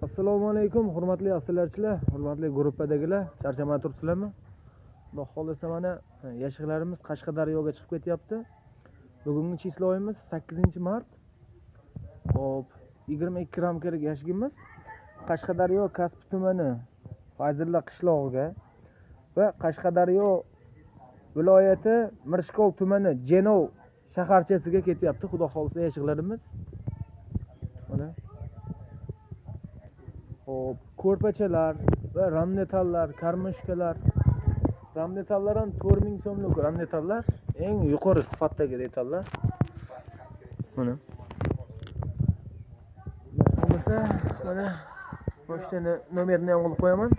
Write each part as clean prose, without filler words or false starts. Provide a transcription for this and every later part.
Assalomu alaykum, hurmatli asalarichilar, hurmatli guruhdagilar, charchamay turibsizlarmi? Xudo xohlasa mana yashiklarimiz Qashqadaryoga chiqib ketyapti. Bugungi chisloyimiz 8-mart. Xo'p, 22 ramkalik yashigimiz Qashqadaryo Kasbi tumani Fayzulla qishlog'iga va Qashqadaryo viloyati Mirishkor tumani Jenov shaharchasiga ketyapti. Xudo xohlasa yashiklarimiz. Mana hop, ko'rpachalar va ramnetallar, karmoshkalar. Ramnetallar ham 4000 so'mlik ramnetallar, eng yuqori sifatdagi detallar. Mana. Bo'lmasa mana pochtani nomerini ham olib qo'yaman.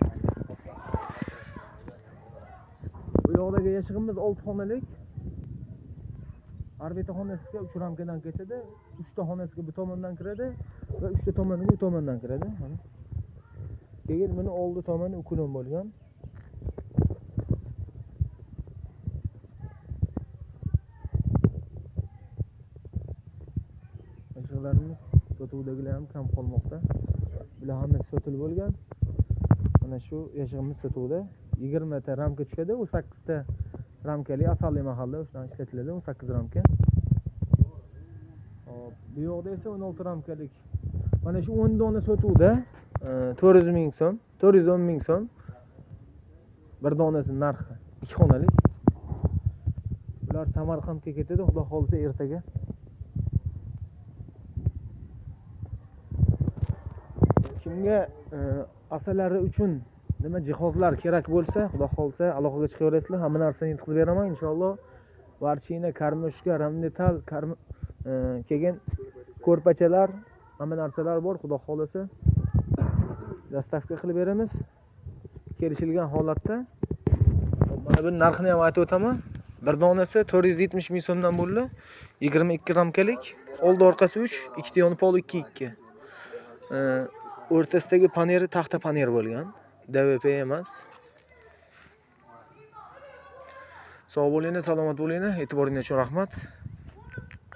Bu yoqdagi yashig'imiz 6 xonalik. Har bitta xonasiga 3 ramkadan ketadi, 3 ta xonasiga bu tomondan kiradi va 3 ta tomoniga u tomondan kiradi. Mana. Keyin buni oldi tomoni ukulon bo'lgan. Yashig'larimiz sotuvdagilar ham kam qolmoqda. Bular hammasi sotilib bo'lgan. Mana shu yashig'imiz sotuvda 20 ta ramka tushadi, 18 ta ramkali asalli mahalla o'shadan ishlatiladi, 18 ramka. Hop, bu yoqda esa 16 ramkalik. Mana shu 10 dona sotuvda 400 ming so'm, 410 ming so'm bir donasi narxi, 2 xonalik. Bular Samarqandga ketadi, Xudo xohlasa ertaga. Kimga asalari uchun nima jihozlar kerak bo'lsa, Xudo xohlasa aloqaga chiqaverasizlar, hamma narsani yetkazib beraman inshaalloh. Varchina, karmoshka, ramnetal, keyin ko'rpachalar, hamma narsalar bor, Xudo xohlasa. Dastavka qilib beramiz kelishilgan holatda. Mana bu narxini ham aytib o'taman. Bir donasi 470 ming so'mdan bo'ldi. 22 ramkalik, oldi orqasi 3, ikkita yoni pol 2 2. O'rtasidagi paneri taxta paner bo'lgan. DVP emas. Sog' bo'linglar, salomat bo'linglar. E'tiboringiz uchun rahmat.